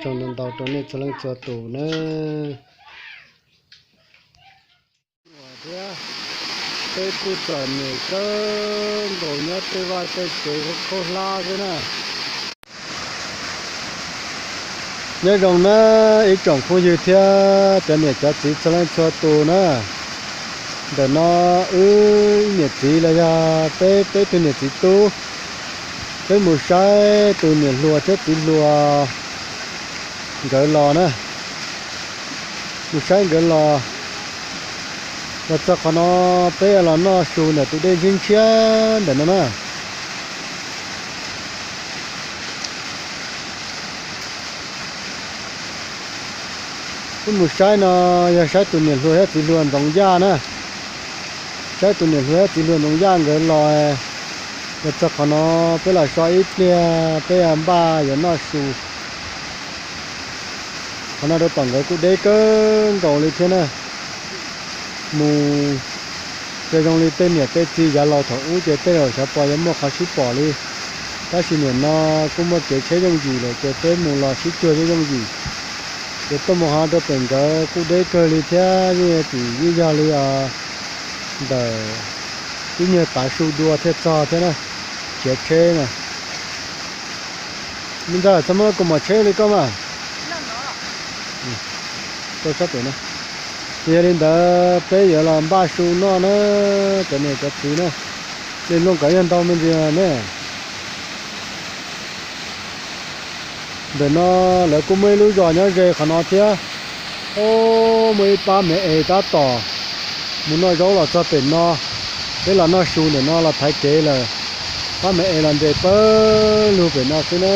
Zoo ntau ntau rau nej txhua leej txhua tus nawb. Thiab peb kuj txom nyem kawg nkaus nyob tej vaj tej tsev khaub hlab xwb na. Nyob zoo na ib tsoom phooj ywg thiab cov niam cov txiv txhua leej txhua tus na. Ntawm no wb niam txiv los yog peb peb tug niam txiv tub, peb mus saib tus niam hluas thiab txiv hluas nkawd los na. Mus saib nkawd los, los txog qhov no peb los noj su ntawm tus dej ntshiab ntshiab ntawm no na. Wb mus saib no yog saib tus niam hluas thiab txiv hluas Ntxoov Yaj na. Saib tus niam hluas thiab txiv hluas Ntxoov Yaj nkawd los, los txog qhov no peb los so ib pliag peb npaj yuav noj su. Qhov no rau tom nkawd kuj deb kawg nkaus li thiab na. Mus ces zoo li tej niam tej txiv yav laus thaum ub ces tej zaum xyov puas yuav muaj qhov sib pom li. Tab sis nim no kuj muaj kev tsheb yooj yim lawm ces peb mus los sib cuag yooj yooj yim. Ces tuaj mus hov rau pem nkawd kuj deb kawg li thiab yeej tsis yeej yog li os. Ntawm ib nyuag tav su dua thiaj txog thiab na, khiav tsheb na. Me ntxawg txhob muab kuv mom tsheb li koj mas. Rau sab pem na. Ces yog li ntawd peb yuav los npaj su noj na, cov niam cov txiv na. Li luaj nkawd yog ntau me ntsis ne. Ntawm no lawv kuj muaj ib lub zos nyob ze qhov no thiab. Muaj ib pab me es tab tom mus noj zaub los txog pem no. Peb los noj su ntawm no los thaiv kev lawm. Pab me es los nres pawg lug pem no xwb na,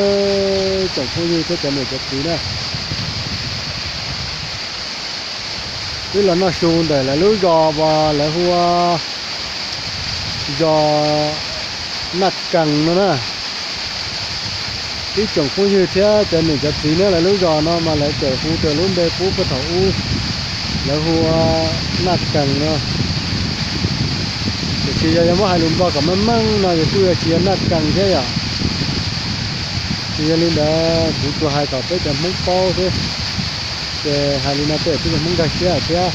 tsoom phooj ywg thiab cov niam cov txiv na. Wb los noj su ntawm lawv lub zos uas lawv hu ua zos Naj Kees no na. Ib tsoom phooj ywg thiab cov niam cov txiv na, lawv lub zos no mas lawv txawm hu raws lub npe qub puag thaum ub, lawv hu ua Naj Kees no. Tiam sis yog yuav muab hais lus Nplog kom meej meej no ces kuj yuav tsis yog Naj Kees thiab yom. Ces yog li ntawd kuv tsuas hais kom peb cov Hmoob paub xwb. Ces hais li no peb cov Hmoob nkag siab thiab.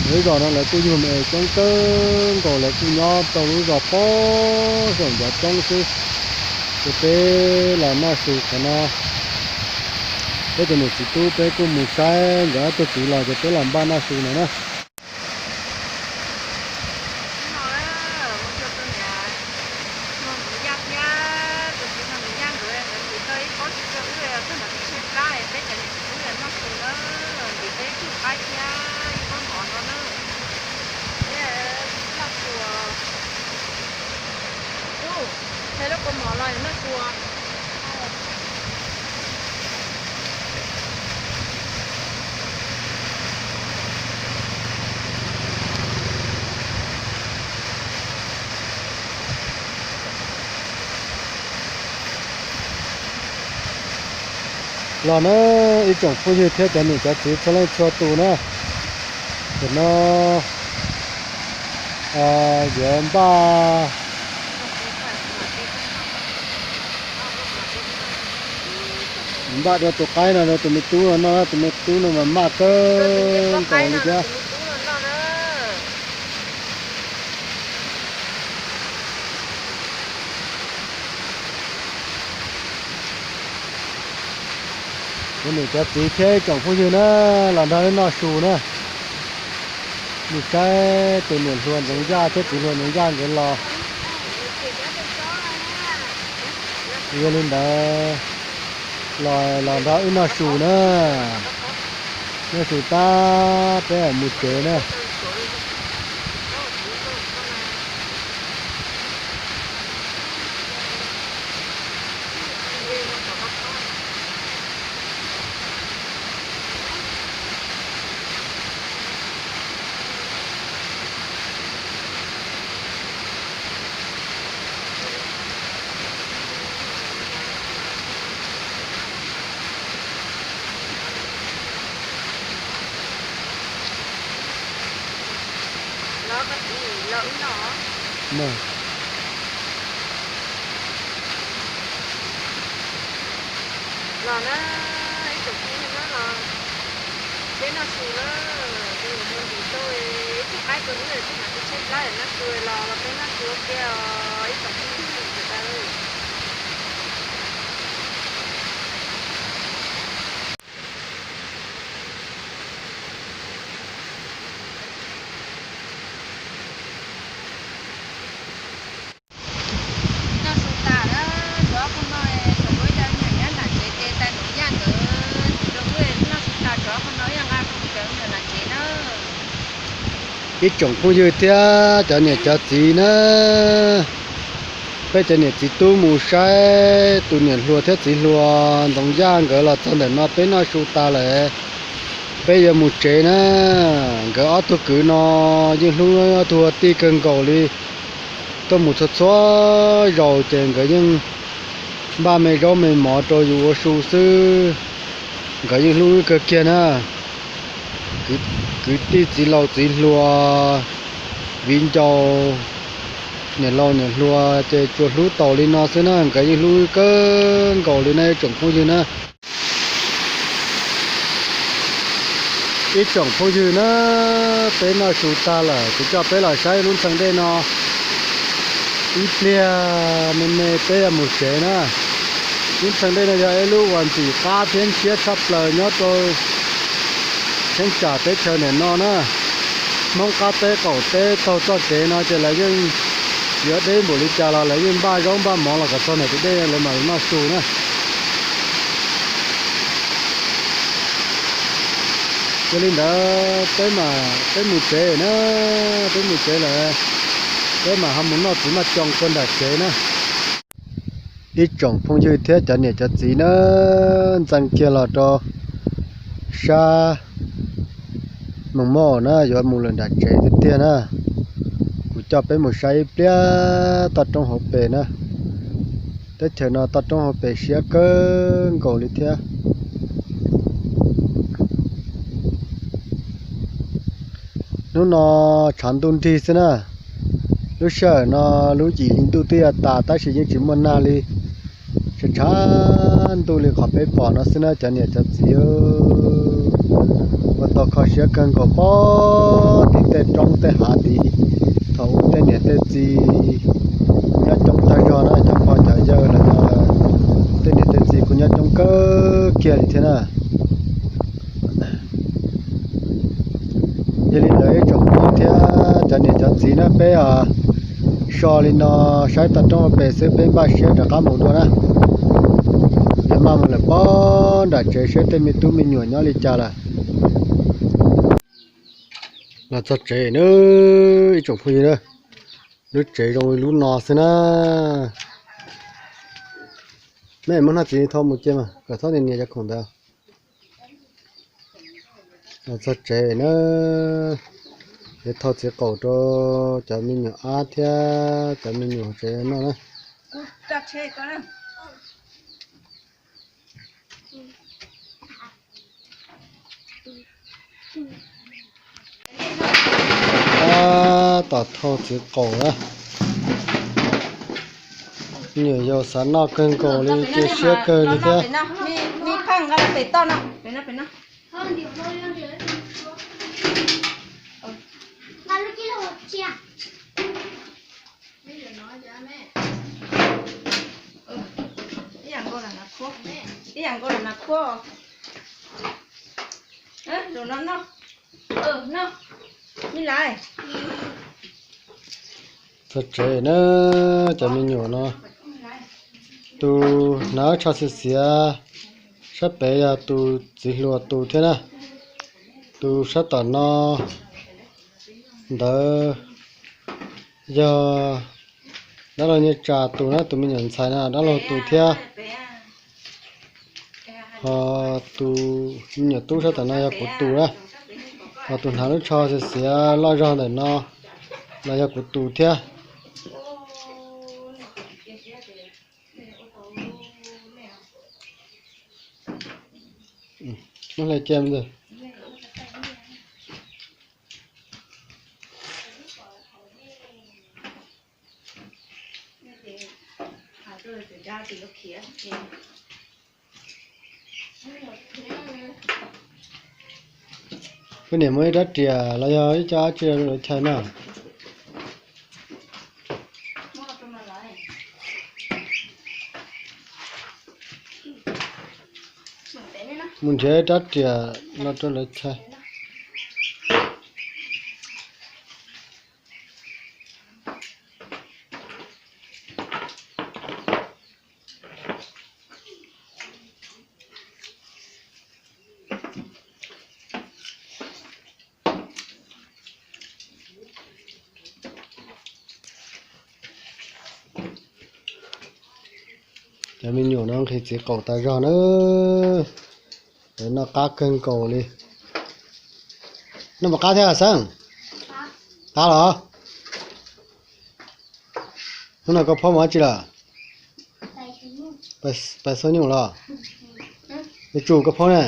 Lawv lub zos no lawv kuj yug me es coob kawg nkaus, lawv kuj nyob rau lub zos pob saum ncov roob xwb. Ces peb los noj su qhov no, peb cov niam txiv tub peb kuj mus saib nkawd ob tug txiv los ces peb los npaj noj su no na. Los na ib tsoom phooj ywg thiab cov niam cov txiv txhua leej txhua tus na. Tam no yuav npaj, npaj dua tus qaib no rau tus me tub no noj, tus me tub no mas maj kawg nkaus li thiab. Cov niam cov txiv thiab ib tsoom phooj ywg na, los nrog wb noj su na. Mus saib tus niam hluas Ntxoov Yaj thiab txiv hluas Ntxoov Yaj nkawd los. Yog li ntawd los, los nrog wb noj su na. Noj su tag peb mus tsev na. Los na, Tus niam hluas ntim tau ib tug qaib rau wb, tus mas tus tshaib plab no, tus los los peb noj su ua ke os ib tsoom phooj ywg sawv daws. Noj su tas lawm, tshuav ob qho no, tshuav kuv ib co me nyuam nyob nram tsev ces tais Noov Yaj nkawd rau wb noj su tas, tshuav ob qho no ib yam nqa rau kuv cov me nyuam nram tsev na. Ib tsoom phooj ywg thiab cov niam cov txiv na, peb cov niam txiv tub mus saib tus niam hluas thiab txiv hluas Ntxoov Yaj nkawd los txog ntawm no peb noj su tas lawm, peb yuav mus tsev na. Nkawd ob tug kwv no yeej hlub ob tug ua tij kawg nkaus li. Tuaj mus txhua txhua zaus ces nkawd yeej npaj me zaub me mov rau yus ua su xwb. Nkawd yeej hlub wb kawg kiag na. Kwv tij txiv laus txiv hluas, viv ncaus, niam laus niam hluas ces tsuas hlub taus li no xwb na, nkawd yeej hlub wb kawg nkaus li na ib tsoom phooj ywg na. Ib tsoom phooj ywg na, peb noj su tag lawm kuv coj peb los saib lub ntxhee dej no ib pliag me me peb yuav mus tsev na. Lub ntxhee dej no yog ib lub uas ntxim qab thiab ntshiab tshaj plaws nyob rau cheeb tsam teb chaws ntawm no na. Hmoob qab teb qaum teb taug txoj kev no ces lawv yeej yuav deb npaum li cas los lawv yeej npaj zaub npaj mov los kom txog ntawm tus dej lawv mam li noj su na. Yog li ntawd peb mam, peb mus tsev na, peb mus tsev lawm, peb mam ho mus noj txiv maj coo kua nram tsev na. Ib tsoom phooj ywg thiab cov niam cov txiv na, ntxeev kiag los rau sab Moos Moj na, yuav mus lawm nram tsev tiag tiag na. Kuv coj peb mus saib ib pliag toj roob hauv pes na. Teb chaws no toj roob hauv pes siab kawg nkaus li thiab. Hnub no tshav ntuj nrig xwb na. Lub sij hawm no lub yim hli ntuj twb yuav tas tab sis yeej tsis muaj nag li. Tshav tshav ntuj li qhov peb pom no xwb na cov niam cov txiv. Ua tau kho siab kawg nkaus pob tim tej roob tej hav tid. Thaum ub tej niam tej txiv nyob coob tag zog na, cov pog cov yawg los yog tej niam tej txiv kuj nyob coob kawg kiag li thiab na. Yog li ntawd ib tsoom phooj ywg thiab cov niam cov txiv na, peb so li no saib toj roob hauv pes xwb peb npaj siab rov qab mus dua na. Yuav maj mus lawm pob nram tsev saib tej me tub me nyuam nyob li cas lawm. Los txog tsev na ib tsoom phooj ywg na, lub tsev zoo li lub no xwb na. Mej muab noj txiv thau mus cia mas kom txhob nias nias cov khoom ntawd. Los txog tsev na, es thau txiv qaum rau cov me nyuam ab thiab cov me nyuam tsev noj na. Tab tom thau txiv qaum na. Nyuam yaus xav noj kawg nkaus li, cia siab kawg li thiab. Txog tsev na, cov me nyuam no, tus hnav tsho xiav xiav, sab pem yog tus txiv hluas tus thiab na, tus sab tom no ntawd yog dab laug Nyiaj Tsa tus na, tus me nyuam ntxhais no dab laug tus thiab. Ho tus me nyuam tub sab tom no yog kuv tus na, ho tus hnav lub tsho xiav xiav loj zog ntawm no los yog kuv tus thiab. Muab hle cia. Koj niam muab ib rab riam los yog ib co dab tsi rau lawv chais na? Mus nrhiav ib rab riam los rau lawv chais. Cov me nyuam no nqhis txiv qaum tas zog na. Lawv noj qab kawg nkaus li. Noj puas qab thiab Xeeb? Qab los? Hnub no koj phob mus dab tsi lawm? Pais xauj nyuj los? Me Tsu, koj phob ne?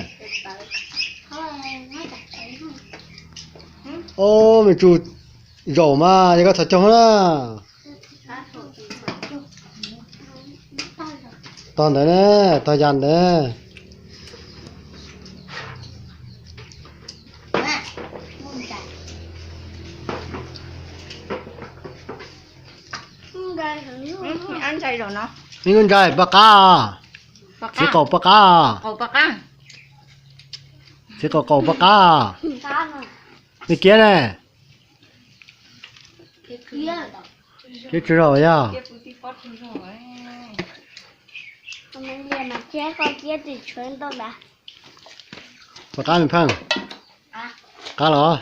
Ob, Me Tsu, zaum mas yog koj txhos caug na. Tog ntawd ne, tog yas ntawd. Ib lub ntsais poj qab, txiv qaum poj qab, txiv qaum qaum poj qab. Me Kiab ne? Kiab tsis zaum yog? Poj qab me Pheej, qab los?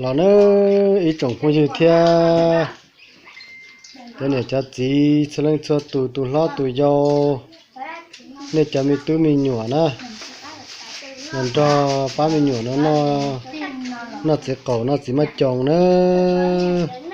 Los nawb ib tsoom phooj ywg thiab cov niam cov txiv txhua leej txhua tus, tus hlob tus yau, nej cov me tub me nyuam na, los nrog pab me nyuam no noj txiv qaum noj txiv maj coos nawb.